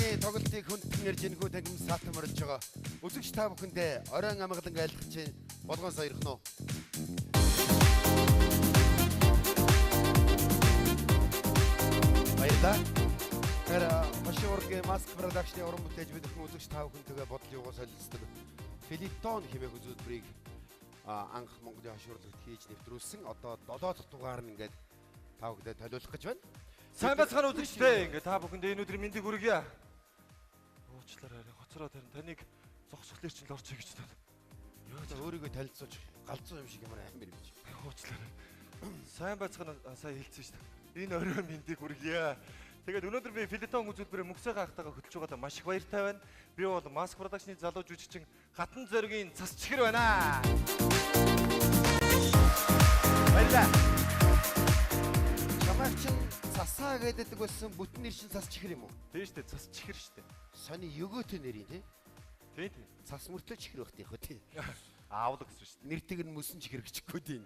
Урлагийн тоглолтыг хүндэтгэн ирж энэхүү танхим саатан морилж байгаа. Үзэгч та бүхэндээ оройн амгалан айлгах чинь болгон сойрох нь уу? Баярлалаа. Тэгэхээр хошин урлагийн Mask Production-ы уран бүтээлч бид бүхэн үзэгч та бүхэнтэйгээ бодол юугаа солилцдог. Филитон хэмээх үзүүлбэрийг анх Монголын хошин урлагт хийж нэвтрүүлсэн. Одоо 7 дахь дугаар нь ингээд та бүхэндээ толиулах гэж байна. Сайн байцгаана үзэгчдээ. Ингээ та бүхэндээ энэ өдрийн мэндийг хүргье. Уучлаарай, хоцроо тарин таныг зогсохлоор чинь л орчих гэж тань. Яаж өөрийгөө танилцуулж галзуу юм шиг ямар амир юм чи. Уучлаарай. Сайн байцгаана сая хэлсэн шүү дээ. Энэ орой мэндийг хүргье. Тэгээд өнөөдөр би Филитон үзүүлбэрээ мөксөйгөө ахтайгаа хөтлж байгаадаа маш их баяртай байна. Би бол Mask Production-ы залуу жүжигчин Хатан Зоригийн цас чихэр байна. Баярлалаа. Чамайг чинь цасаа гэдэг байсан бүтэн нэр чинь цас чихэр юм уу? Тийм шүү дээ, цас чихэр шүү дээ. Сони өгөөтэй нэр юм тий? Тийм тийм. Цас мөртлөө чихэр байх тийм тий. Аавлаг гэсэн шүү дээ. Нэртэйг нь мөсөн чихэр гэчихгүй тийм.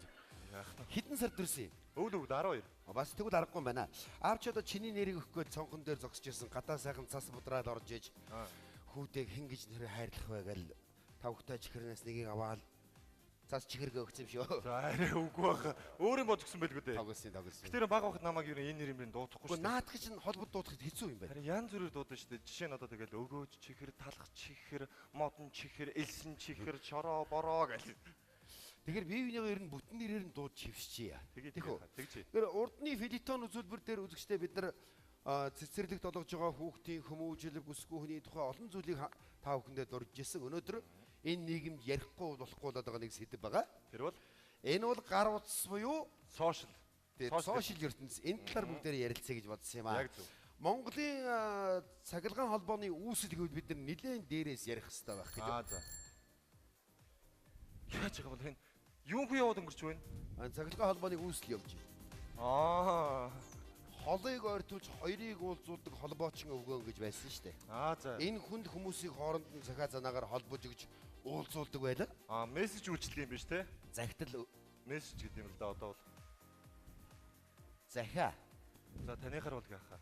Яах вэ? Хэдэн сар төрсөн юм? Өвөл өвөл 12. Бас тэгвэл аргагүй юм байна. Аав ч одоо чиний нэрийг өгөх гээд цонхон дээр зогсож исэн. Гадаа сайхан цас будраад орж иж хүүдэг хэн гэж нэрээ хайрлах вэ гэл тавхтай чихэрнээс нэгийг аваад цас чихэргээ өгсөн юм шүү. За арай үгүй байх. Өөр юм болж өгсөн байлгүй дээ. Тоглосон тоглосон. Гэтэ баг байхад намайг юу энэ нэр юм дуудахгүй шүү дээ. Наадах чинь холбод дуудахад хэцүү юм байна. Харин янз бүрээр дуудана шүү дээ. Жишээ нь одоо тэгэл өгөөж чихэр, талах чихэр, модон чихэр, элсэн чихэр, чороо бороо гэл. Тэгэхээр бие биенийгээ ер нь бүтэн нэрээр нь дуудаж хөвшчихье. Тэгье тэгье. Тэгэхээр урдны филитон үзүүлбэр дээр үзэгчдээ бид нар цэцэрлэгт олгож байгаа хүүхдийн хүмүүжил, бүсгүй хүний тухай олон зүйлийг та бүхэндээ дурдж ирсэн. Өнөөдөр энэ нийгэмд ярихгүй болохгүй болоод байгаа нэг сэдэв байгаа. Тэр бол энэ бол гар утас буюу сошиал. Сошиал ертөнц. Энэ талаар бүгдээрээ ярилцъя гэж бодсон юм аа. Яг зөв. Монголын цахилгаан холбооны үүсэл гэвэл бид нар нэлээд дээрээс ярих хэрэгтэй байх гэж. Аа за. Яаж байгаа бол энэ юунхүү яваад өнгөрч байна? Цахилгаан холбооны үүсэл явж байна. Аа. Холыг ойртуулж хоёрыг уулзуулдаг холбоочин өвгөн гэж байсан шүү дээ. Аа за. Энэ хүнд хүмүүсийг хооронд нь захиа занаагаар холбож өгч уулзуулдаг байлаа. Аа, мессеж үйлчлэг юм биш те? Захидал мессеж гэдэг юм л да одоо бол. Захиа. За таныхаар бол яхаа.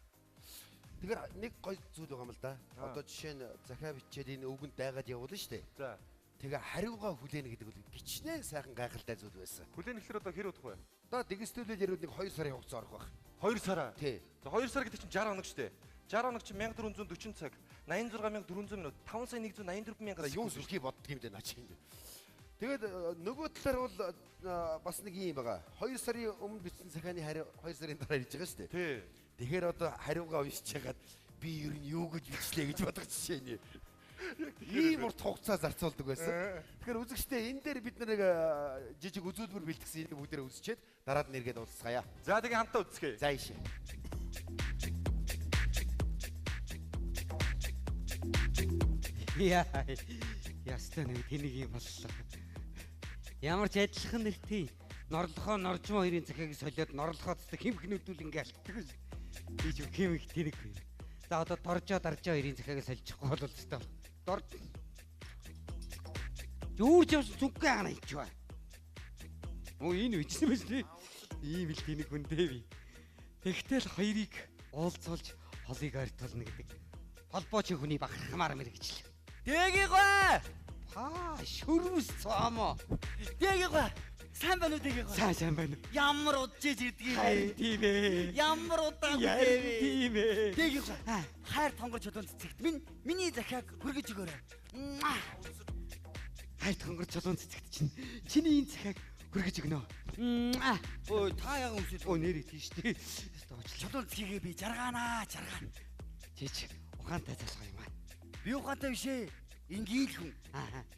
Тэгэхээр нэг гой зүйл байгаа юм л да. Одоо жишээ нь захиа бичээд энэ өвгөнд дайгаад явуулна шүү дээ. За. Тэгээ хариугаа хүлээнэ гэдэг бол гिचнээ сайхан гайхалтай зүйл байсан. Хүлээнэ гэхэлэр одоо хэр удах вэ? Одоо дэгсдүүлэл ярил нэг 2 сарын хугацаа орох байх. 2 сараа. Тий. За 2 сар гэдэг чинь 60 хоног шүү дээ. 60 хоног чинь 1440 цаг, 86400 минут, 5 сая 184 мянган. Юу сүлхий боддөг юм дээ наа чинь. Тэгээд нөгөө талаар бол бас нэг юм байгаа. 2 сарын өмнө бичсэн захианы хариу 2 сарын дараа ирж байгаа шүү дээ. Тий. Тэгэхээр одоо хариугаа уншиж хагаад би ер нь юу гэж бичлээ гэж бодох жишээ нь. Ийм урт хугацаа зарцуулдаг байсан. Тэгэхээр үзэгчдээ энэ дээр бид нэг жижиг үзүүлбэр бэлтгэсэн, энийг бүгдээрээ үзчихэд дараад нь эргээд уулзцгаая. За тэгээ хамтаа үзцгээе. За ийшээ. Яа. Ястай нэг тэнийг юм боллоо. Ямар ч адилхан нэртэй. Норлохоо норжмоо хоёрын захиаг солиод норлохоо цэцэг химх нүдүүл ингээ алтдаг ш. Би ч химх тэнэг юм. За одоо доржоо даржоо хоёрын захиаг сольчихгүй бол өстой. Дорж. Юурч явсан зүггүй агна ичвэ. Өө энэ үжсэн байж тий. Ийм л тэнэг хүн дээ би. Тэгтэл хоёрыг уулзуулж холыг ойртуулна гэдэг. Холбооч хүний бахархмаар мэрэгчлээ. Дэгийгөө! Паа шүрмэс цоомоо. Дэгийгөө! Сайн байна уу дэгийгөө? Сайн сайн байна уу? Ямар удаж ирдгийг вэ? Тийм ээ. Ямар удаан вэ? Тийм ээ. Дэгийгөө! Хайр тонгор чулуун цэцэгт минь миний захиаг хүргэж өгөөрэй. Хайр тонгор чулуун цэцэгт чинь чиний энэ захиаг хүргэж өгнө. Ой та яг өмсөд. Өө нэрээ тийш тий. Чулуун цэцгийг би жаргаанаа жаргаана. Чич ухаантай залгаа юм аа. Би ухаантай биш ээ. Энгийн л хүн.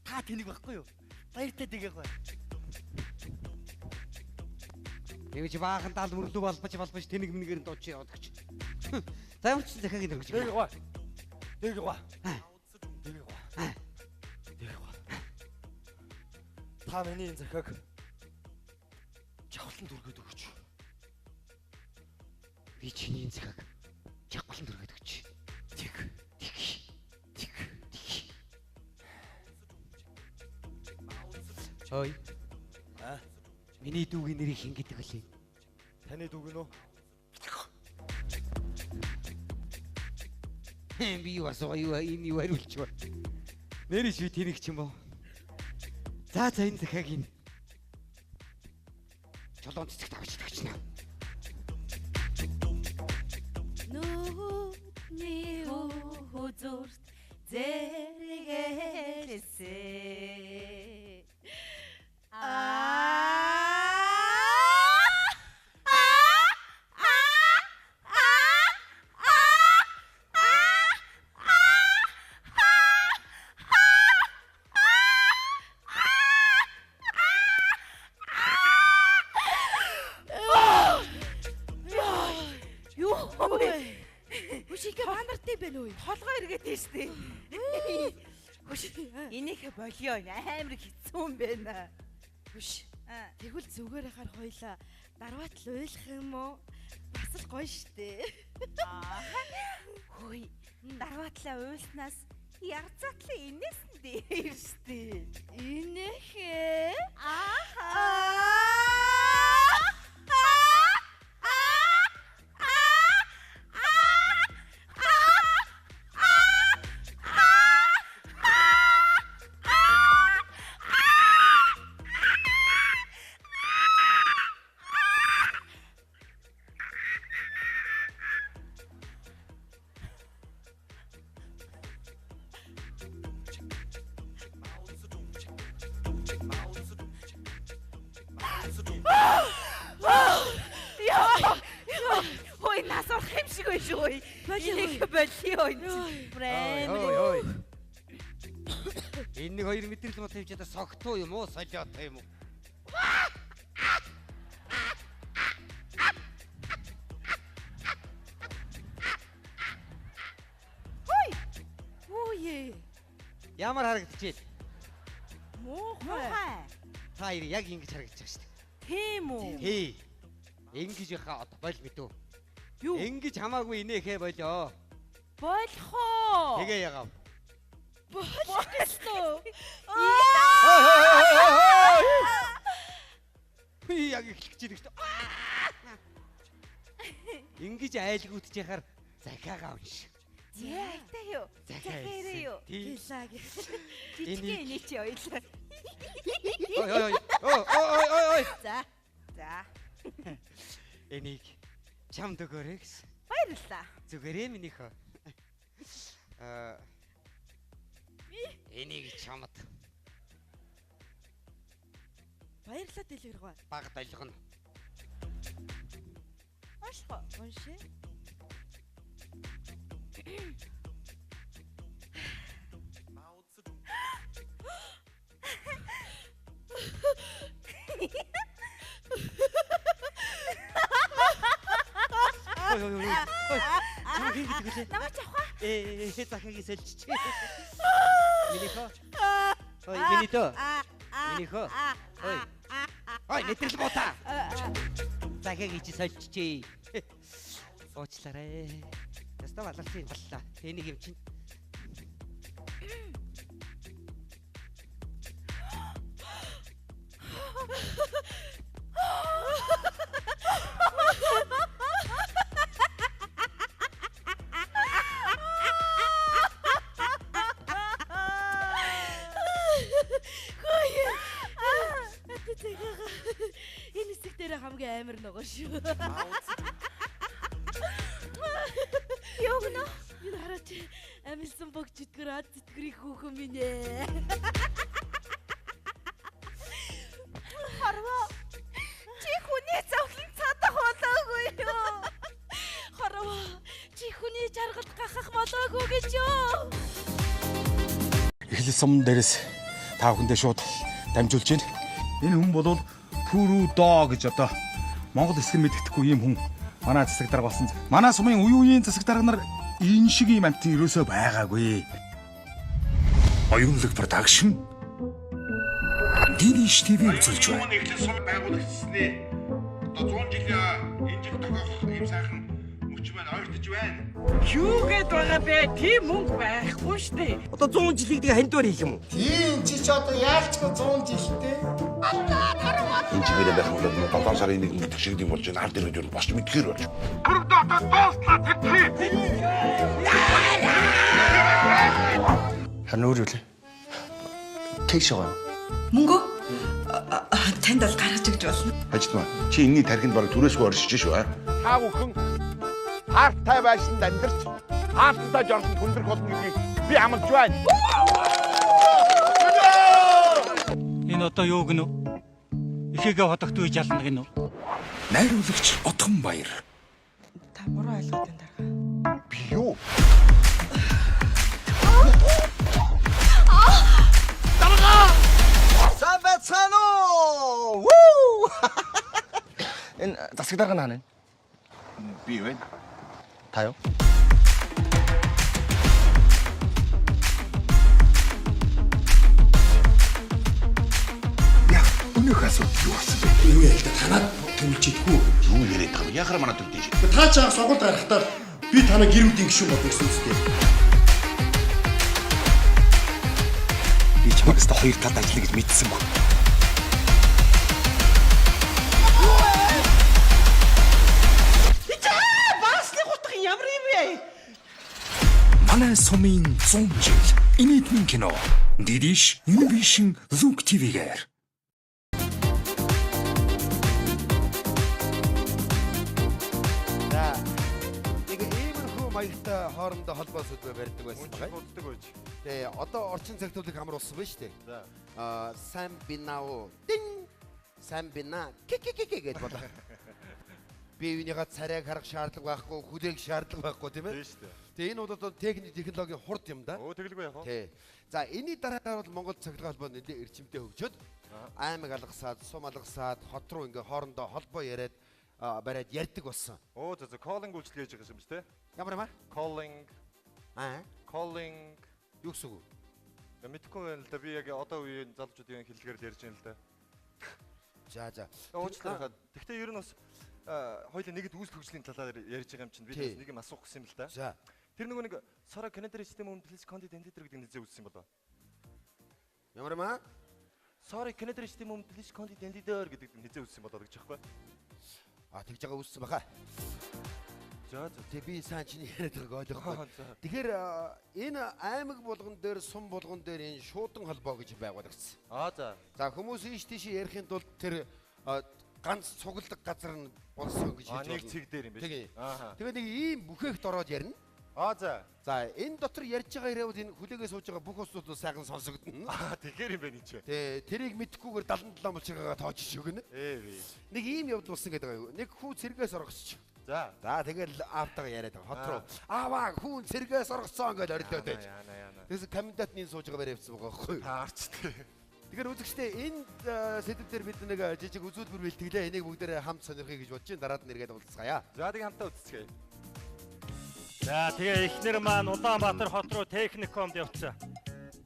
Та тэнэг байхгүй юу? Баяртай дэгийгөө. Тэгэж баахан дал мөрлөө балбаж балбаж тэнэг мэнгээр нь дууч яваад гэж. За ямар ч захиаг нэргэж. Дэгийгөө. Дэгийгөө. Дэгийгөө. Дэгийгөө. Та миний энэ захиаг чавлан дүргээд өгөөч. Би чиний энэ захиаг чавлан дүргээд өгч. Тэг. Тэг. Тэг. Тэг. Ой. Аа. Миний дүүгийн нэрийг хэн гэдэг вүлээ? Таны дүүг нь үү? Би юу асуугаа юу энэ юу хариулч ба. Нэрээ шви тэнэг ч юм уу. За за энэ захааг ин. Чулуун цэцэгт авч тагчна. Нүдний хүзүрт зэрэгэлсэн. Юу вэ? Хүш ингээ баанартай байна уу? Толгой эргээд тийм штэ. Хүш энийхэ болио амар хэцүү юм байна. Хүш. Тэгвэл зүгээр яхаар хоёлаа дарваатал уйлах юм уу? Бас л гоё штэ. Хөөе. Дарваатлаа уйлснаас ярцаатлаа инээс нь дээр штэ. Инээхээ. Ааха. Яа. Хөөе нас орох юм шиг байна шүү. Инээхэ болио энэ. Бүр амар. Ой ой. Энэ нэг хоёр мэдрэл мод тавьж одоо согтуу юм уу, солиотой юм уу? Үе. Ямар харагдчихэв? Муухай. Муухай. Та хоёр яг ингэж харагдчих шүү дээ. Тийм үү? Тий. Ингэж яхаа одоо бол мэдв. Юу? Ингэж хамаагүй инээхэ болио. Болох уу? Тэгээ ягаав. Болох гэсэн үү? Би яг эхлэх гэж байна шүү дээ. Ингэж айлгуутж яхаар захиагаа унш. Зэ айтай юу? Захиа Захиарэ юу? Тий. Хэлээ гэх. Жижигхэн инээ чи ойлаа. Ой ой ой. Ой ой ой ой. За. За. Энийг чамд өгөөрэй гэсэн. Баярлалаа. Зүгээрээ минийхөө. Энийг чамд Баярлалаа дэлгэргөө. баг долгоно. Унших уу? Уншээ. Ой ой ой. Ой. Чамд хин гэдэг вүлээ? Намайг ч авах. Ээ захиагийн сольчих. Минийхөө. Ой минийдөө. Минийхөө. Ой. Ой мэдрэл буута. Захиагийн чи сольчихжээ. Уучлаарай. Яста баларсан юм боллоо. Энийг юм чинь. Хөөе. Ата захиагаа. Энэ хэсэг дээр хамгийн амар нөгөө шүү. Юу гэнэ? Энэ хараач амилсан бог чөтгөр ад зүтгэрийн хүүхэн минь ээ. Хорвоо. Чи хүний зовлон цадах болоогүй юу? Хорвоо чи хүний жаргалд гахах болоогүй гэж юу? Эхлэл сум дээрээс та бүхэндээ шууд дамжуулж байна. Энэ хүн бол Пүрүдо гэж одоо Монгол хэсэг мэддэхгүй ийм хүн манай засаг дарга болсон. Манай сумын үе үеийн засаг дарга нар энэ шиг ийм амтын ерөөсөө байгаагүй. Оюунлаг production Диниш ТV үзүүлж байна. Эхлэл сум байгуулагчсны одоо 100 жилийн энэ жил тохиох ийм сайхан Мөч маань ойртож байна. Юу гээд байгаа бэ? Тийм мөнгө байхгүй штэ. Одоо 100 жилийг тэгээ хандвар хийх юм уу? Тийм чи ч одоо яалчгүй 100 жилтэй. Энэ чигээр байх юм бол 7 сарын 1-нд тэгшигд юм болж байна. Ард иргэд юу босч мэдхээр болж. Бүрдээ одоо дууслаа тэтгэе. Харин өөр юу лээ? Тэгш байгаа юм. Мөнгө танд бол гаргаж өгч болно. Ажилтмаа чи энэний тархинд бараг түрээсгүй оршиж шүү аа. Та бүхэн хаартай байшинд амьдарч хаалттай жорсонд хүндрэх болно гэдгийг би амлаж байна. Энэ одоо юу гэнэ? Ихээгээ хотогт үе жална гэнэ. Найруулагч Отгон Баяр. Та буруу ойлгоод байна дарга. Би юу? Дарга! Сайн байцгаана уу? Вүү! Энэ засаг дарга наана. Би байна. Та юу? Яг өнөөх асуудал юу болсон бэ? Юу яа л да танаад төвлөж идэггүй. Юу яриад байгаа юм? Яхаар манай төр тийш. Та ч анх сургуульд гарахдаа би танаа гэр бүлийн гишүүн болно гэсэн үстэй. Би чамайг өстө хоёр талд ажиллана гэж мэдсэнгүй. Баасны гутах ямар юм бэ? Манай сумын 100 жил. Инээдмийн кино. Дидиш Univision Look TV-гээр. За нэг иймэрхүү маягтай хоорондоо холбоо сүлбээ барьдаг байсан байгаа. Боддог байж. Тэгээ одоо орчин цаг төвлөх амар болсон байна шүү дээ. За. Аа сайн бинаа. Дин. Сайн бина. Ки ки ки ки гэж болоо. Би юуныхаа царайг харах шаардлага байхгүй, хүлээх шаардлага байхгүй тийм ээ. Тийм шүү дээ. Тэгээ энэ бол одоо техник технологийн хурд юм да. Өө тэгэлгүй яах вэ? Тий. За энэний дараагаар бол Монгол цахилгаан холбоо нэлээд эрчимтэй хөгжөөд аймаг алгасаад, сум алгасаад, хот руу ингээ хоорондоо холбоо яриад бариад ярьдаг болсон. Оо за за calling үйлчлэг хийж байгаа юм чи те? Ямар юм аа? Calling. Аа. Calling. Юу гэсэн үг? Мэдэхгүй байна л да. Би яг одоо үеийн залуучуудын хэллэгээр л ярьж байна л да. За за. Уучлаарай. Гэхдээ ер нь бас хоёулаа нэгд үүсэл хөгжлийн талаар ярьж байгаа юм чинь би бас нэг юм асуух гэсэн юм л да. За. Тэр нөгөө нэг Сора Canada систем өмнө Please Content Editor гэдэг нэрээр үүссэн юм болоо. Ямар юм аа? Sorry Canada систем өмнө Please Content Editor гэдэг нэрээр үүссэн болоо гэж аахгүй. А тэгж байгаа үүссэн баха. За за. Тэг би сайн чиний яриад байгааг ойлгохгүй. Тэгэхээр энэ аймаг болгон дээр сум болгон дээр энэ шуудан холбоо гэж байгуулагдсан. Аа за. За хүмүүс ийш тийш ярихын тулд тэр ганц цугладаг газар нь болсон гэж хэлж байна. Нэг цэг дээр юм байна. Тийм. Тэгээ нэг ийм бүхээгт ороод ярина. Аа за. За энэ дотор ярьж байгаа хэрэг энэ хүлээгээ сууж байгаа бүх улсууд сайхан сонсогдоно. Аа тэгэхээр юм байна энэ чи. Тэ тэрийг мэдхгүйгээр 77 мулчиргаа тоож өгнө. Ээ би. Нэг ийм явдал болсон гэдэг байгаа юу. Нэг хүү цэргээс оргосч. За. За тэгэл аавтайгаа яриад байгаа. Хот руу. Ааваа хүүн цэргээс оргоцсон гэж орилоод байж. Тэгээс комендантны сууж байгаа барай явсан байгаа байхгүй юу? Таарч тий. Тэгэхээр үзэгчдээ энэ сэдэв дээр бид нэг жижиг үзүүлбэр бэлтгэлээ. Энийг бүгдээрээ хамт сонирхъя гэж бодож байна. Дараад нь эргээд уулзцгаая. За тэг хамтаа үзцгээе. За тэгээ эхнэр маань Улаанбаатар хот руу техникомд явцсан.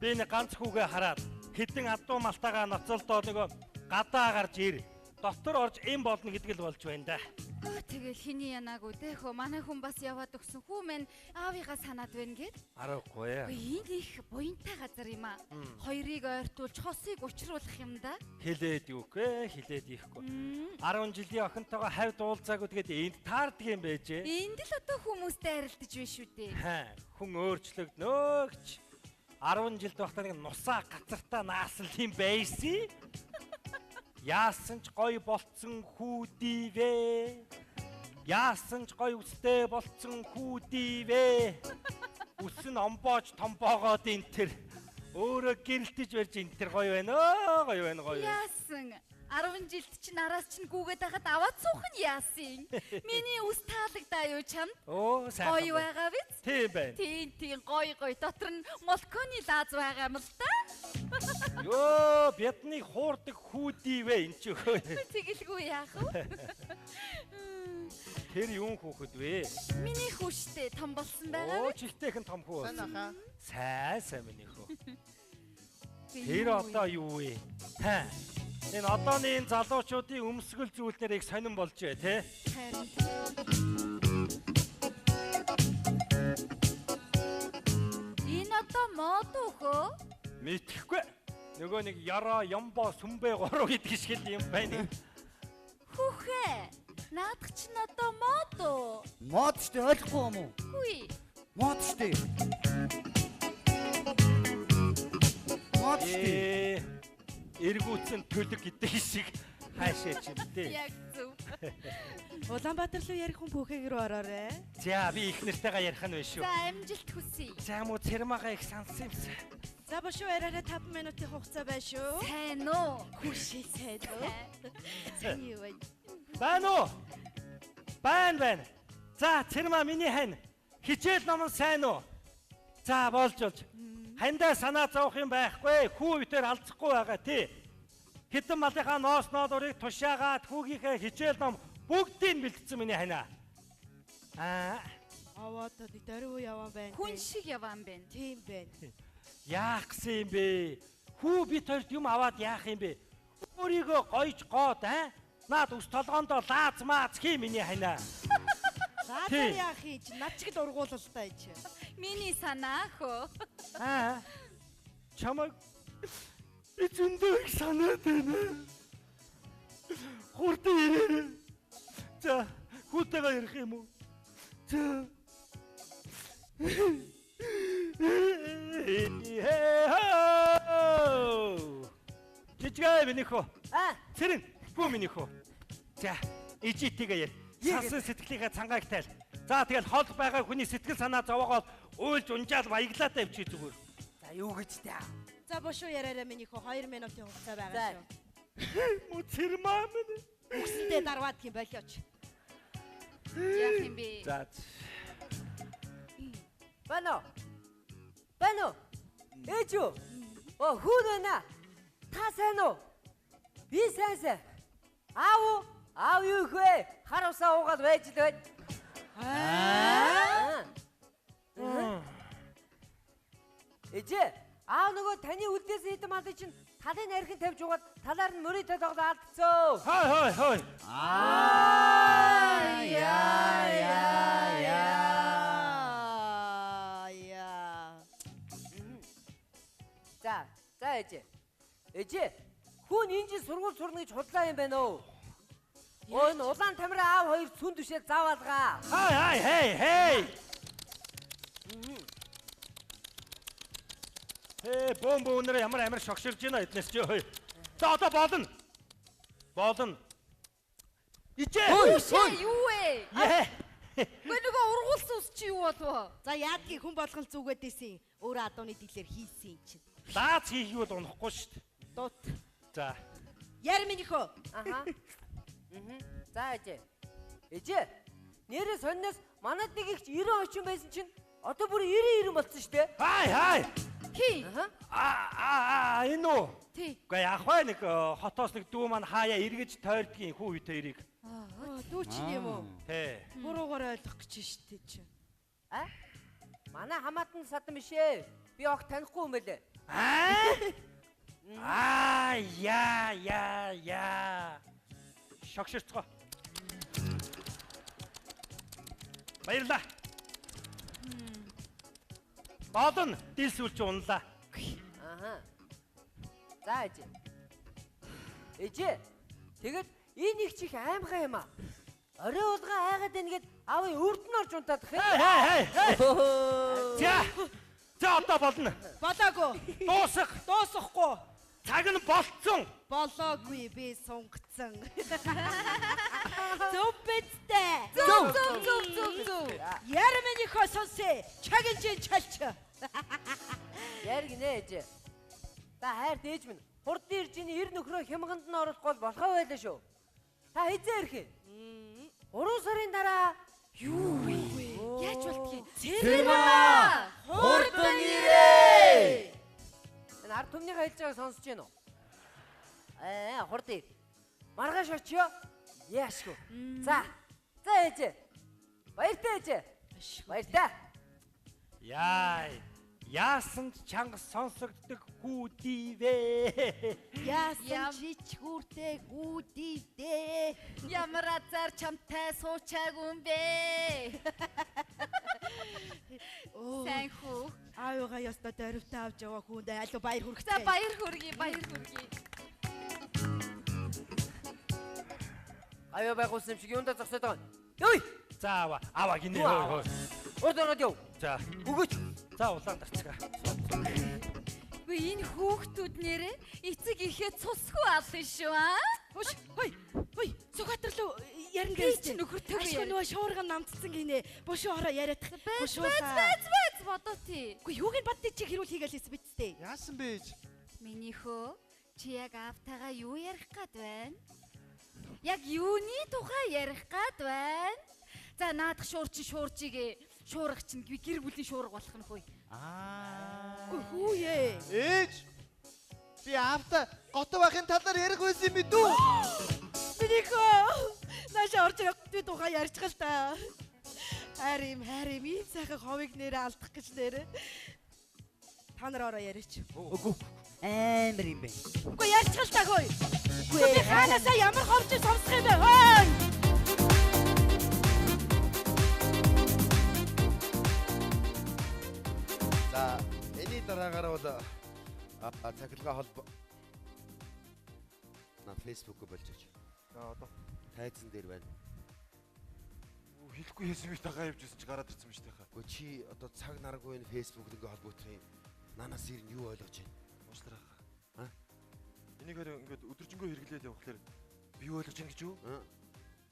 Би нэг ганц хүүгээ хараад хэдэн адуу малтайгаа ноцолдоо нөгөө гадаа гарч ир. Дотор орж им болно гэдэг л болж байна да. Тэгэл хиний янаагүй дэ хөө манай хүн бас яваад өгсөн хүү мэн аавыгаа санаад байна гэд. Аргагүй. Энэ их буянтай газар юм аа. Хоёрыг ойртуулж хосыг учруулах юм да. Хилээд юугүй, хилээд ихгүй. 10 жилийн охинтойгоо хавьд уулзаагүй тэгээд энд таардаг юм байжээ. Энд л одоо хүмүүстэй арилдаж байна шүү дээ. Хаа, хүн өөрчлөгднөө гэж. 10 жилд байхдаа нэг нусаа гацартаа наасан юм байсан. Яасан ч гоё болцсон хүүдивэ. Яасан ч гоё үстэй болцсон хүүдивэ. Үс нь омбоож томбоогоод энэ төр өөрөө гэрэлтэж барьж энэ төр гоё байна оо гоё байна гоё. Яасан 10 жилд чинь араас чинь гүгээд байхад аваад суух нь яасан. Миний үс таалагдаа юу чамд? Оо сайхан. Гоё байгаа биз? Тийм байна. Тийм тийм гоё гоё. Дотор нь молконы лааз байгаа юм л да. Йоо биднийг хуурдаг хүүдивэ энэ ч өхөө. Тэгэлгүй яах вэ? Тэр юун хүүхэд вэ? Миний хүү штэ том болсон байгаа. Оо жилтэйхэн том хүү болсон. Сайн ахаа. Сайн сайн миний хүү. Тэр одоо юу вэ? Хаа. Энэ одооны энэ залуучуудын өмсгөл зүйлнэр их сонирн болж бай тээ. Харин. одоо мод уу хөө? Мэдхгүй. Нөгөө нэг яраа, ямбо, сүмбэ гурав гэдэг шиг л юм байна. Хүүхээ. Наадах чинь одоо мод уу? Мод штэ ойлгохгүй юм уу? Хүй. Мод штэ. Мод штэ. Эргүүцэн төлөг гэдэг шиг хаашаа ч юм дээ. Яг зөв. Улаанбаатар руу ярих хүн пүүхэг рүү ороорой. За би их нэртэйгээ ярих нь байна шүү. За амжилт хүсье. За муу цэрмагаа их сансан юмсан. За бошуу яриараа 5 минутын хугацаа байна шүү. Сайн уу? Хүүшээ сайн уу? Сайн юу вэ? Байна уу? Байна байна. За цэрмаа миний хань. Хичээл ном нь сайн уу? За болж болж. Хандаа санаа зовох юм байхгүй. Хүү битээр алдахгүй байгаа тий. Хитэн малынхаа ноос ноодурыг тушаагаад хүүгийнхээ хичээл ном бүгдийг бэлтсэн миний ханаа. Аа Аваад нэг дөрөв яваан байна. Хүн шиг яваан байна. Тийм байна. Яах гэсэн юм бэ? Хүү бит хоёрт юм аваад яах юм бэ? Өөрийгөө гойж гоод аа? Наад ус толгоондоо лааз мааз хий миний ханаа. Лаазаар яах юм чи? Над чиг л ургуулалтай чи. Миний санаа хөө. Аа. Чамайг би зөндөө их санаад байна. Хурдан ирээрэй. За, хүүтэйгээ ярих юм уу? За. Жижигээ миний хөө. Аа. Цэрэн, бүү миний хөө. За, ижитэйгээ яар. Сасан сэтгэлийнхээ цангааг тайл. За, тэгэл хол байгаа хүний сэтгэл санаа зовоогоол уйлж унжаал баяглаатай явчих зүгээр. За, юу гэж та? За бошуу яриараа миний хөө 2 минутын хугацаа байгаа шүү. Мө цэрмаа минь. Үгсэндээ дарваад юм болиоч. Яах юм бэ? За. Байна уу? Байна уу? Ээж юу? Оо хүн байна. Та сайн уу? Би сайн сайн. Аав уу? Аав юу их вэ? Хар усаа уугаад байж л байна. Аа. Ээжээ, аав нөгөө таны үлдээсэн хэдэн малыг чинь талын нарийн тавьж угаад талаар нь мөрийн тоглоо алдцоо. Хой хой хой. Аа яа яа яа. Яа. За, за ээжээ. Ээжээ, хүн энэ жил сургууль сурна гэж худлаа юм байна уу? Оо энэ улаан тамираа аав хоёр цүн түшээ заавалгаа. Хай хай хей хей. Хээ бөм бөөнөр ямар амар шогширж байна эднес чи хой. За одоо болно. Болно. Ичээ. Хүүшээ юу вэ? Яа. Гүй нөгөө ургуулсан ус чи юу болов? За яадгийг хүн болгон зүгээд исэн. Өөрөө адууны дийлэр хийсэн юм чинь. Лаац хийх юу бол унахгүй шүү дээ. Дут. За. Яар миний хөө. Аха. За ээжээ. Ээжээ. Нэрээ сонноос манад нэг их 90 очин байсан чинь одоо бүр 90 90 болсон шүү дээ. Хай хай. Тий. Аа энэ үү? Тий. Үгүй яах вэ нэг хотоос нэг дүү маань хаяа эргэж тойрдгийн хүү үе тэрийг. Аа дүү чинь юм уу? Тий. Буруугаар ойлгох гэж шүү дээ чи. А? Манай хамаатан садан биш ээ. Би огт танихгүй юм байлээ. Аа? Аа яа яа яа. Шогширцгоо. Баярлаа. Болно. Дилсүүлч унлаа. Аха. За ээжээ. Ээжээ. Тэгэд энэ их чих аймхай юм аа. Орой улган айгаад байна гэд аавын өвд нь орж унтаадах юм. Хей хей хей. За. За одоо болно. Болоогүй. Дуусах. Дуусахгүй. Цаг нь болцсон. Болоогүй би сунгацсан. Зөв бидтэй. Зөв зөв зөв зөв зөв. Яар миний хөө сонсъё. Чагнжин чалч. Яар гинэ ээжээ. Та хайрт ээж минь. Хурдан ирж ийн эр нөхрөө хямганд нь оруулахгүй бол болохоо байлаа шүү. Та хэзээ ирэх юм? 3 сарын дараа. Юу вэ? Яаж болтгийг? Цэрмаа! Хурдан ирээ! Энэ ард түмнийхээ хэлж байгааг сонсож байна уу? Аа, хурдан ир. Маргааш очиё. Яашгүй. За. За ээжээ. Баяртай ээжээ. Баяртай. Яа. Яасан ч чанга сонсогддог хүү дивэ. Яасан ч ич хүүртэй хүү дивдээ. Ямар азар чамтай суучаагүй юм бэ? Сайн хүү. Аавыгаа ёстой дөрвтэй авч яваа хүнд алуу баяр хүргэе. За баяр хүргэе, баяр хүргэе. Аюу байгуулсан юм шиг юундаа зогсоод байгаа юм. Йой! За аваа, аваа гинэ хөө хөө. Урд ороод яв. За. Өгөөч. За улаан дарцгаа. Үгүй энэ хүүхдүүд нэрээ эцэг ихээ цусгүй алсан шүү аа. Хөш, хой, хой, Сүхбаатар руу ярина Би гэж чи нөхөртөө Ашгүй нөгөө шуурга намтцсан гинэ. Бушуу ороо яриадах. Бэз бэз бэз бодоо тий. Үгүй юуг нь боддыг чи хэрүүл хийгээл хийсэн биз дээ. Яасан бэ ээж? Миний хөө чи яг аавтайгаа юу ярих гад байна? Яг юуны тухай ярих гад байна? За наадах шуур чи шуурчигээ шуурга чинь гэр бүлийн шуурга болох нь хөөе. Аа. Үгүй хүүе. Ээж. Би аавтай готов ахын талаар ярих байсан юм бидүү? Миний хөө нааша орж ирэх би тухай ярьчих л та. Хайр юм, хайр юм, ийм сайхан ховыг нэрээ алдах гэж нэрээ. Та нар ороо яриач. Үгүй. Амар юм бэ. Үгүй ярьчих л та хөөе. Үгүй би хаанасаа ямар ховж сонсох юм бэ хөөе. За энэний дараагаар бол цахилгаан холбоо на фэйсбүүк болж очив. За одоо тайзан дээр байна. Хэлэхгүй хийсэн би тагаа явж ирсэн чи гараад ирсэн юм шүү дээ. Гэхдээ чи одоо цаг наргүй энэ фэйсбүүк ингээ холбогдох юм. Нанаас ирнэ юу ойлгож байна? Уучлаарай. Аа? Энийг харин ингээд өдөржингөө хэрэглээд явхлаар би юу ойлгож байна гэж юу?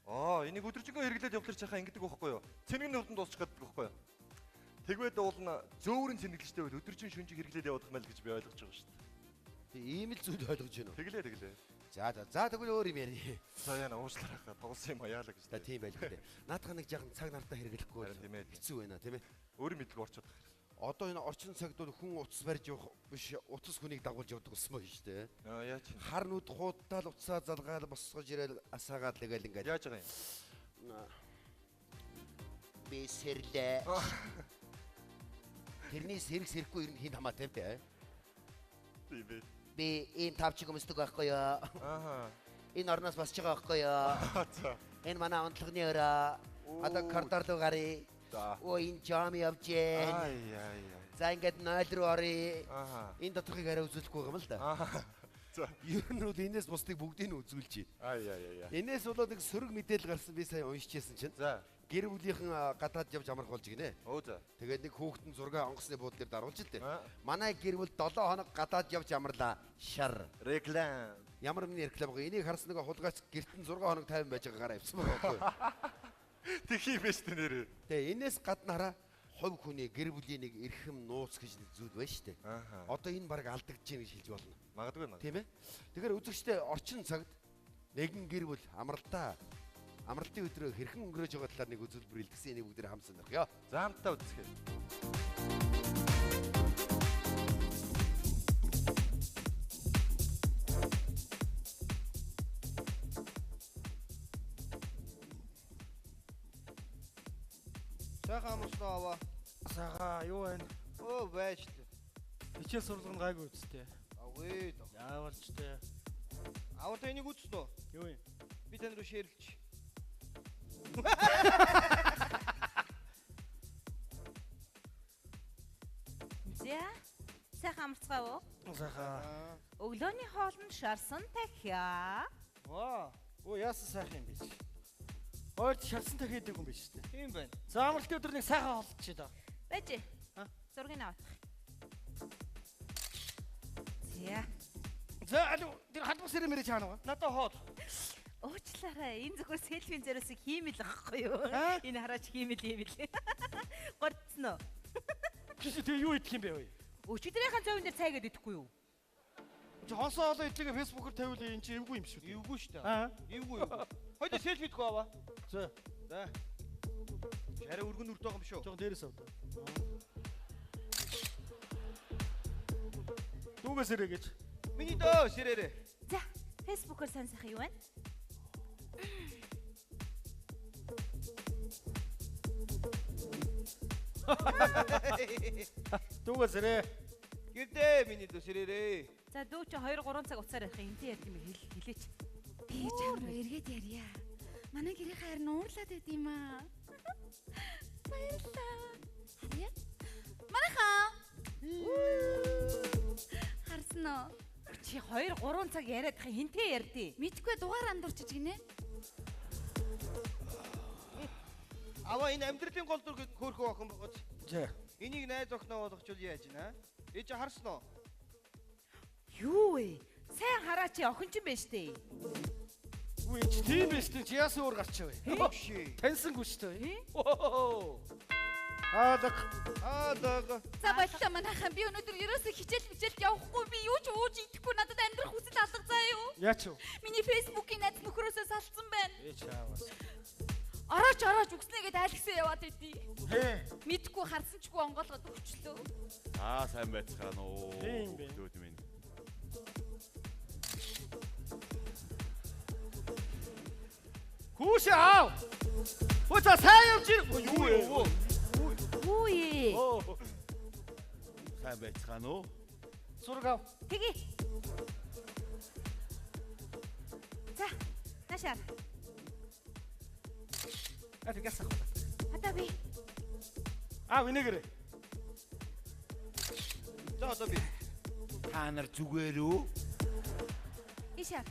Аа, энийг өдөржингөө хэрэглээд явхлаар чахаа ингэдэг байхгүй юу? Цэнэг нь урдан дуусчих гэдэг байхгүй юу? Тэгвэл уулна зөөврөн цэнэглэжтэй байл өдөржин шүнжиг хэрэглээд явах мэл гэж би ойлгож байгаа шүү дээ. Тэг ийм л зүйл ойлгож байна уу? Тэглээ тэглээ. За за за тэгвэл өөр юм ярив. За яана уучлаарай хаа тоглосон юм аяалаа гэж. За тийм байлгүй дээ. Наадах нэг жаахан цаг нартаа хэрэглэхгүй бол хэцүү байна тийм ээ. Өөр мэдлэг орчод байгаа хэрэг. Одоо энэ орчин цагт бол хүн утас барьж явах биш утас хүнийг дагуулж явдаг болсон байна шүү дээ. Аа яаж юм? Хар нүд хуудаал утсаа залгаал босгож ирээл асаагаад л тэгэл ингээд. Яаж байгаа юм? Би сэрлээ. Тэрний сэрэг сэрэхгүй ер нь хин хамаатай юм бэ? Тийм ээ. Би ийм тавчиг өмсдөг байхгүй юу? Аа. Энэ орноос босч байгаа байхгүй юу? За. Энэ манай онцлогны өрөө. Одоо коридор руу гаръя. За. Оо энэ жам явж гэн. Ай ай ай. За ингээд 0 руу оръё. Аа. Энэ доторхыг арай үзүүлэхгүй юм л да. Аа. За. Ер нь бол энэс бусдыг бүгдийг нь үзүүлж байна. Ай ай ай. Энэс болоод нэг сөрөг мэдээлэл гарсан би сая уншижсэн чинь. За. Гэр бүлийнхэн гадаад явж амрах болж гинэ. Өө за. Тэгээд нэг хүүхэд нь зураг онгоцны буудлын дээр даруулж л дээ. Манай гэр бүл 7 хоног гадаад явж амарлаа. Шар. Реклам. Ямар нэгэн реклам байгаа. Энийг харсан нэг хулгайч гэрт нь 6 хоног тайван байж байгаа гараа явсан байгаа байхгүй юу? Тэг юм байна шүү дээ нэрээ. Тэгээ энэс гадна хараа хувь хүний гэр бүлийн нэг эрхэм нууц гэж нэг зүйл байна шүү дээ. Одоо энэ баг алдагдж байна гэж хэлж болно. Магадгүй магадгүй. Тийм ээ. Тэгэхээр үзэгчдээ орчин цагт нэгэн гэр бүл амралтаа амралтын өдрөө хэрхэн өнгөрөөж байгаа талаар нэг үзүүлбэр илтгэсэн энийг бүгдээр хамт сонирхъё. За хамтдаа үздэхээ. Сайхан амарсан уу аваа? Сайхан юу байна? Өө байж л. Хичээл сурлагын гайгүй үсттэй. Аггүй. Яавал ч тэ. Аваа та энийг үзсэн үү? Юу юм? Би тань руу шеэрлж. За. Сайхан амарцгаав уу? Сайхан. Өглөөний хоол нь шарсан тахиа. Ваа. Өө яасан сайхан юм бэ чи? Ойрт шарсан тахиа идэг юм биш үү? Тийм байна. За амралтын өдөр нэг сайхан хооллочих даа. Байж. Зургийг авах. За. За алуу тэр халбас сэрэ мэрэ чаана уу? Надад хоол. Уучлаарай. Энэ зөвхөн селфийн зориулсан хиймэл ахгүй юу? Энэ хараач хиймэл хиймэл. Гордсон уу? Чи тэг юу идэх юм бэ вэ? Өчигдрийнхээ зовн дээр цай гээд идэхгүй юу? Чи хонсоо хоолоо идлэгээ фэйсбүүкээр тавиул энэ чи эвгүй юм шүү дээ. Эвгүй шүү дээ. Эвгүй эвгүй. Хоёул селфи идэхгүй аваа. За. За. Арай өргөн нүрт байгаа юм шүү. Жохон дээрээс ав. Дүүгээ сэрэ гэж. Миний дөө сэрээрээ. За, фэйсбүүкээр сайн сайхан юу байна? Дүүгээ сэрэ. Гэрдээ миний дөө сэрээрээ. За, дүү чи 2 3 цаг уцаар ярих юм. Энтэй ярих юм хэлээч. Би чам руу эргээд ярья. Манай гэрийн хайр нь уурлаад байд юм аа. Баярлалаа. Харъя. Манайхаа. Харсан уу? Чи 2 3 цаг яриад хин хинтээ ярьдээ. Мэдгүй дугаар андуурчиж гинэ. Аваа энэ амьдралын гол дүр гэдэг хөөрхөн охин байгаач. За. Энийг найз охиноо болгочвол яаж гинэ? Ээж харсан уу? Юу вэ? Сайн хараач охин ч юм байна штэ. Үгүй чи тийм биш тийм чи яасан өөр гарчаа вэ? Таньсангүй шүү дээ. Хаалга. Хаалга. За боллоо манайхан би өнөөдөр ерөөсөө хичээл мичээлд явахгүй би юу ч ууж идэхгүй надад амьдрах хүсэл алга заа юу? Яач вэ? Миний фэйсбүүкийн найз нөхрөөсөө салцсан байна. Ээ чаавас. Орооч орооч үгснэгээд айлгсан яваад идэв. Хээ. Мэдгүй харсан ч гүй онгоолгоод өгчлөө. Аа сайн байцгаана уу. Тийм бэ. Дүүд минь. Хүүшээ аав. Хөө за сайн явж ир. Юу вэ? Юу ээ? Сайн байцгаана уу? Зураг ав. Тэгье. За, наашаар. А тэгээс ах. Одоо би. Аав энэгэрээ. За одоо би. Та нар зүгээр үү? Ишаа.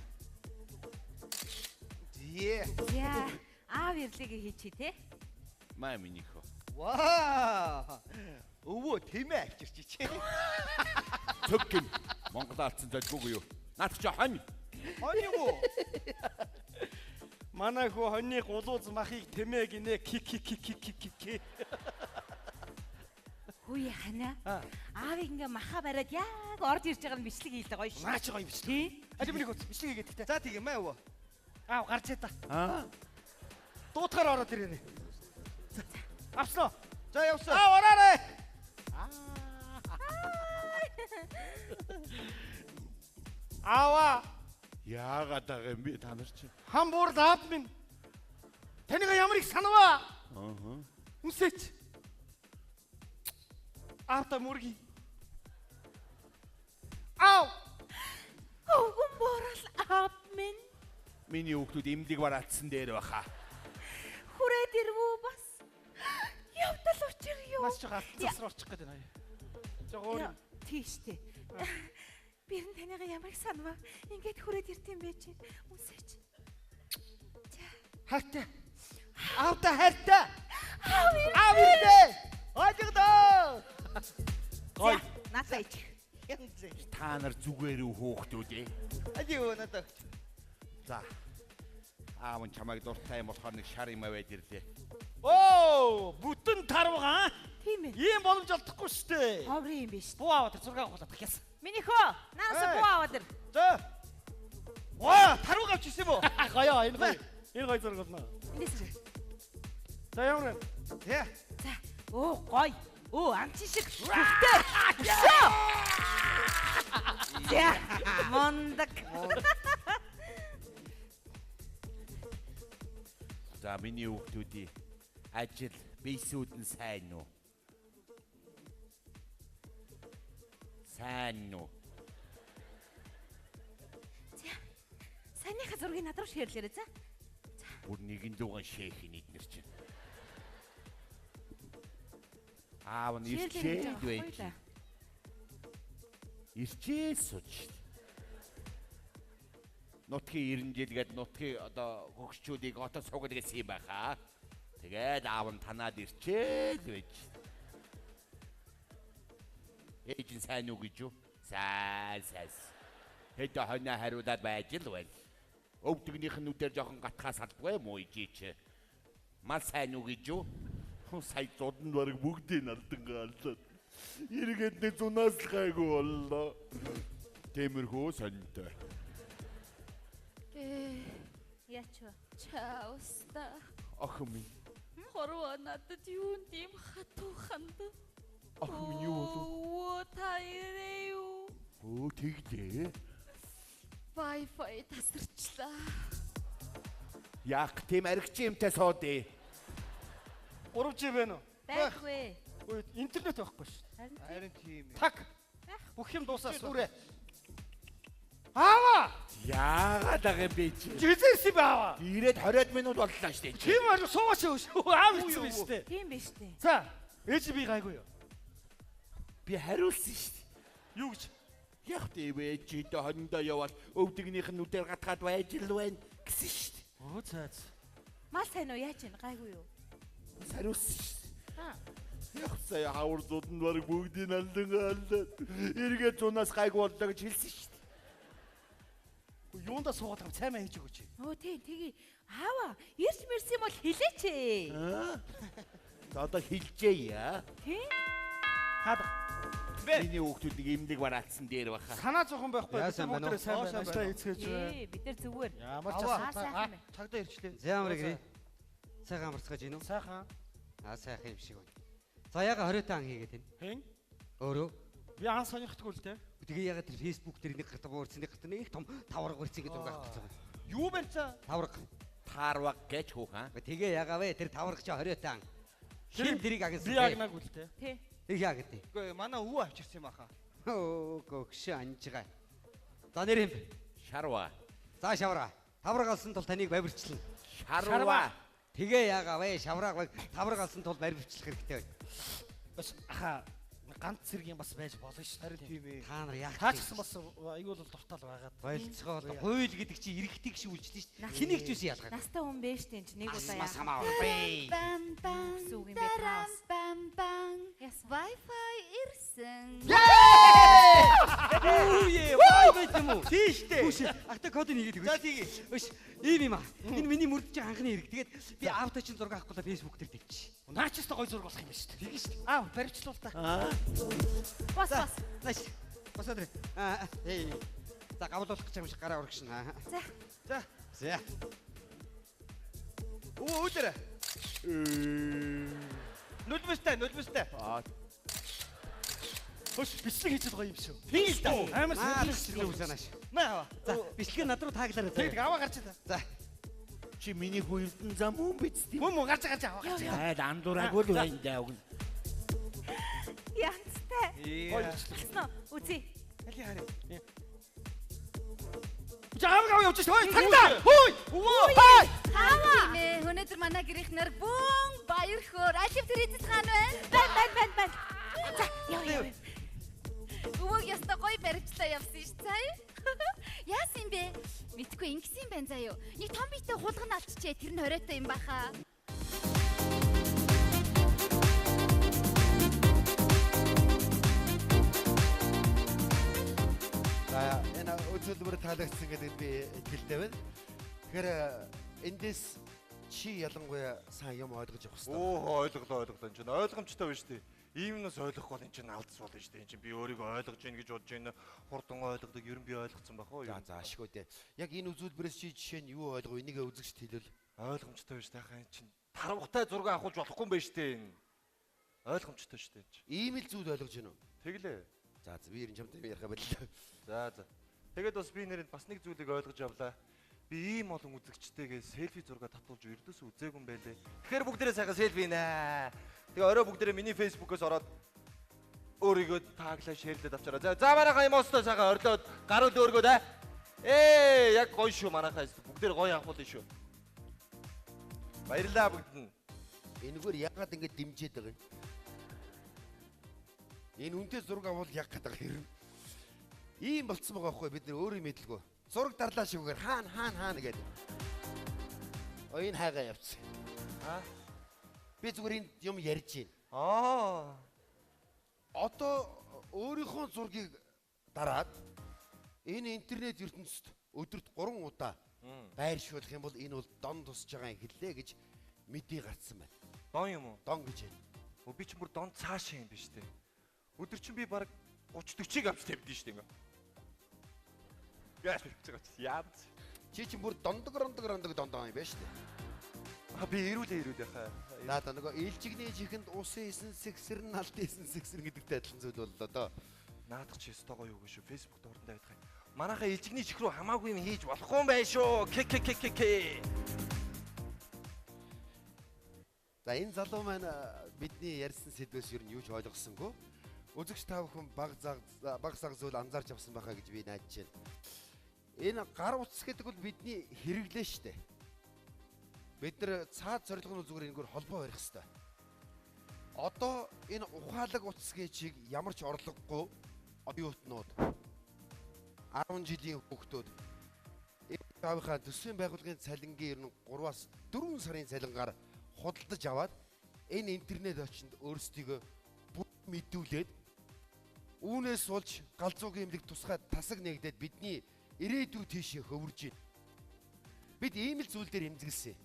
Зээ. За, аав ирлэгээ хийчи те. Маа минийхөө. Ваа. Өвөө тэмээ авчирч чи. Цөг гин. Монгол алдсан золгоогүй юу? Наад чи хонь. Хонь юм уу? Манай хүү хоньны гулууз махыг тэмээ гинэ ки ки ки ки ки ки ки. Хүү хана. Аавыг ингээ маха бариад яг орж ирж байгаа нь бичлэг хийлээ гоё шүү. Наа чи гоё бичлэг. Аль миний хөөц бичлэг хийгээд тэ. За тэгээ маа өвөө. Аав гарч ята. Аа. Дуутахаар ороод ирээрэй. Авсан уу? За явсан. Аа ороорой. Аава. Яагаад байгаа юм бэ та нар чи? Хам буурал аав минь. Таныг ямар их санаваа. Аа. Үнсээч. Аавта мөргий. Аав. Хөвгөн буурал аав минь. Миний хүүхдүүд эмнэлэг бараалтсан дээр баха. Хүрээд ирвүү бас. Явдал учир юу? Нас жоо алтан цас руу очих гээд байна. Жоо өөр юм. Тийш үү. Би энэ таныгаа ямар их санаваа. Ингээд хүрээд ирд юм бэ чи. Үнсээч. Хайртай. Аавта хайртай. Аав Аав ирлээ. Ойлгодоо. Гой. Наасаа ичих. Янз. Та нар зүгээр үү хүүхдүүд ээ? Али өө надад өгч. За. Аав нь чамайг дуртай юм болохоор нэг шар юм аваад ирлээ. Оо, бүтэн тарвага. Тийм ээ. Ийм боломж олдохгүй шүү дээ. Ховрын юм биш. Буу аваад зураг авах яасан. Миний хөө наасаа буу аваад ир. За. Ваа, тарвага авч ирсэн юм уу? Гоёо, энэ гоё. Энэ гоё зураг болно. Эндээс ир. За ямар вэ? Тэ. За. Оо гоё. Оо амчин шиг зүгтэй. Өсөө. За. Мундаг. За миний хүүхдүүдийн ажил бийсүүд нь сайн уу? Сайн уу? За. Санийхаа зургийг над руу шеэрлээрэй за. Бүр нэгэн дууган шээх нь эднэр чинь. Аав нь Шеэрлээрэй гэж ирчээд байж. байгаа Ирчээ сууж. Нутгийн 90 жил гээд нутгийн одоо хөгшчүүдийг отод суугаад гэсэн юм байхаа. Тэгээд аав нь танаад ирчээл байж. Ээж нь сайн уу гэж юу? Сайн сайн. Хэд хоноо хариулаад байж л байл. Өвдөгнийх нь нүдээр жоохон гатхаа салдгүй мó ижээч. Мал сайн уу гэж юу? Хүн сая зодонд бараг бүгдийг алдангаа аллаа. Эргээд нэг зунаас л гайгүй боллоо. Тиймэрхүү сонинтой. Ээ, Яач вэ? чауста. Охин минь. Хорвоо надад юунд ийм хатуу хандав. Охин минь юу болов? Өө та ирээ юу? Өө тэглээ. Wi-Fi тасарчлаа. Яг тийм аригч юмтай суудъя. 3G байна уу? Байхгүй. Өө интернет байхгүй шүү. Харин тийм. Так. Бүх юм дуусаа сүрээ. Аава! Яагаад байгаа юм бэ чи? Хизээ ирсэн бэ аава? Ирээд 20 минут боллоо шүү дээ. Тийм аа суугаач шүү. Аав ирсэн биш үү? Тийм биш үү? За, ээж би гайгүй юу? Би хариулсан шүү дээ. Юу гэж? Яг тийм ээж дэ хониндоо яваад өвдөгнийх нь нүдээр гатгаад байж л байна гэсэн шүү дээ. Өө цаа. Мал сайн уу яаж юм гайгүй юу? Хариулсан шүү дээ. Аа. Яг сая хавар зуданд бараг бүгдийг алдан аллаа. Эргээд зунаас гайгүй боллоо гэж хэлсэн шүү дээ. Юундаа суугаад байгаа цаймаа хийж өгөөч. Өө тий тэгье. Аава, ирж мэрсэн юм бол хэлээч ээ. За одоо хэлжээ яа. Тий? Хаадах. Миний хүүхдүүд нэг имлэг бараалцсан дээр баха. Санаа зовхон байхгүй. Яа сайн байна уу? Сайн байна. Ажлаа эцгээж байна. Тий, бид нар зүгээр. Ямар ч асуудал. Цагдаа ирчлээ. За ямар гэрээ. Сайхан амарцгааж гин үү? Сайхан. Аа сайхан юм шиг байна. За яга 20 таан хийгээд байна. Хэн? Өөрөө. Би ан сонирхдаггүй л дээ. Тэгээ яга тэр Facebook дээр нэг гарт буурсан нэг гарт нэг том таварга барьсан гэж зураг авчихсан байна. Юу барьцаа? Таварга. Таарваг гэж хүүхэн. Тэгээ яга вэ? Тэр таварга чи 20 таан. Хин тэрийг агнасан. Би агнаагүй л дээ. Тий. Тэр яа гэдэг. Үгүй манай өвөө авчирсан юм аха. Өө гөгш анжгаа. За нэр юм. Шарва. За шавра. Таварга алсан тул таныг баривчлана. Шарва. Тэгээ яага вэ? Шаврааг таварга алсан тул баривчлах хэрэгтэй байна. Бас аха ганц зэргийн бас байж болно шүү. Харин тийм ээ. Та нар яах Та ч гэсэн бас айгүй бол дуртал байгаад. Болцгоо хууль гэдэг чи эргэдэг шиг үйлчлэн шүү дээ. Хэнийг ч үсэн ялгаа. Настай хүн байж тэн чи нэг удаа яа. Асмас хамаа бэ. Бам бам. Гэсэн үг юм бэ та бас. Бам бам. Wi-Fi ирсэн. Үе, вай байт юм уу? Тийм шүү дээ. Үш, агта кодыг нэгээд өгөөч. За тийгий. Үш, ийм юм аа. Энэ миний мөрдөж байгаа анхны хэрэг. Тэгээд би авто чин зураг авахгүй л Facebook дээр тавьчих. Наа ч өстой гой зураг болох юм байна шүү дээ. Тэгэн шүү дээ. Аа, баривчлуул та. Бас бас. Нааш. Босоод ир. Аа, эй. За гавлуулах гэж юм шиг гараа урагшна. За. За. За. Өвөө үүлээрэ. Нүлмэстэй, нүлмэстэй. Аа. Хөш бичлэг хийчихэд гоё юм шүү. Тийм л да. Амар Аа, сонирхолтой бичлэг үзээ нааш. Мэ аваа. За, бичлэгээ над руу тааглаарай. Тэг аваа гарч ир. За. Чи миний хүү Эрдэнэ зам хүн биз дээ. Мөн мөн гарч гарч аваа гарч. Айл андуураагүй л байна даа үгүй. Янзтай. Гоё бичлэг. Гэсэн үү? Үзье. Аль харъя. Жаав гав явж шүү. Ой, цагдаа. Хөөй. Өвөө. Хай. Хаава. Өнөөдөр манай гэрийнхнэр бүүн баяр хөөр алив тэр эзэд хаан байна. Бан бан бан бан. За, яв яв. Өвөөг яста гоё баривчлаа явсан ш заяа. Яасан юм бэ? Мэдгүй ингэсэн юм байна заяа. Нэг том биетэй хулган алчжээ. Тэр нь хориотой юм баха. За энэ үзүүлбэр таалагдсан гэдэгт би итгэлтэй байна. Тэгэхээр эндээс чи ялангуяа сайн юм ойлгож авах хэрэгтэй. Өө ойлголоо ойлголоо энэ чинь ойлгомжтой байна шүү дээ. Ийм юмнаас ойлгохгүй бол энэ чинь алдс болно шүү дээ. Энэ чинь би өөрийгөө ойлгож гин гэж бодож байна. Хурдан ойлгодог ер нь би ойлгоцсон байх уу? За за ашгүй дээ. Яг энэ үзүүлбэрээс чи жишээ нь юу ойлгов? Энийг үзэгчд хэлвэл ойлгомжтой байна шүү дээ. Хаа энэ чинь тарвахтай зураг авахулж болохгүй юм байна шүү дээ. Энэ ойлгомжтой шүү дээ. Ийм л зүйл ойлгож байна уу? Тэглээ. За за би ер нь чамтай ярих боллоо. За за. Тэгээд бас би нэрэнд бас нэг зүйлийг ойлгож авлаа. Би ийм олон үзэгчтэйгээ селфи зураг татуулж ердөөс үзээгүй юм байлээ. Тэгэхээр бүгдээрээ сайхан селфи нэ. Тэгээ орой бүгдээрээ миний фэйсбүүкээс ороод өөрийгөө тааглаа шеэрлээд авчаарай. За за манайхаа эмоцтой сайхан орлоод гаруул өөргөө да. Ээ яг гоё шүү манайхаа бүгдээр гоё авахулна шүү. Баярлалаа бүгд нь. Энэгээр яагаад ингэж дэмжиж байгаа юм? Энэ үнтэй зураг авал яг гэдэг хэрэг. Ийм болцсон байгаа байхгүй бид нэр өөрөө мэдлгүй. Зураг дарлаа шивгээр хаана хаана хаана гэдэг. Оо энэ хайгаа явцсан. Аа? Би зүгээр энэ юм ярьж байна. Аа. Одоо өөрийнхөө зургийг дараад энэ интернет ертөнцид өдөрт 3 удаа байршуулах юм бол энэ бол дон тусж байгаа юм хэллээ гэж мэдээ гарцсан байна. Дон юм уу? Дон гэж байна. Өө би ч бүр дон цаашаа юм биш үү? Өдөр чинь би баг 30 40-ыг авч тавьдсан шүү дээ ингээ. Яа тавьж байгаа чи яа. Чи чинь бүр дондог рондог рондог дондоо юм байна шүү дээ. А би эрүүлээ эрүүл яхаа. Наа та нөгөө илжигний чихэнд усын исэн сэгсэр нь алт исэн сэгсэр гэдэгтэй адилхан зүйл боллоо доо. Наадах чи ёстой гоё юу шүү. Facebook дуурдан тавьдах юм. Манайхаа илжигний чих рүү хамаагүй юм хийж болохгүй юм байна шүү. К к к к к. За энэ залуу маань бидний ярьсан сэдвээс ер нь юу ч ойлгосонгүй. Үзэгч та бүхэн баг заг баг саг зүйл анзаарч авсан байхаа гэж би найдаж байна. Энэ гар утас гэдэг бол бидний хэрэглээ шүү дээ. Бид нар цаад зорилгын зүгээр энэгээр холбоо барих хэрэгтэй. Одоо энэ ухаалаг утас гэчийг ямар ч орлогогүй оюутнууд 10 жилийн хүүхдүүд аавынхаа төсвийн байгууллагын цалингийн ер нь 3-аас 4 сарын цалингаар худалдаж аваад энэ интернет очинд өөрсдийгөө бүх мэдүүлээд үүнээс болж галзуугийн эмнэлэг тусгай тасаг нэгдээд бидний ирээдүй тийшээ хөвөрж байна. Бид ийм л зүйл дээр эмзэглэсэн.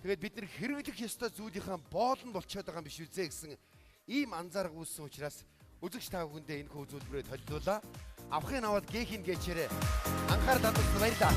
Тэгээд бид нар хэрэглэх ёстой зүйлийнхаа боолнд болчиход байгаа юм биш үзээ гэсэн ийм анзаарга үүссэн учраас үзэгч та бүхэндээ энэ хүү зүйлбрээ толилуулаа. Авахын аваад гээхийн гээчээрээ анхаарал хандуулсан баярлалаа.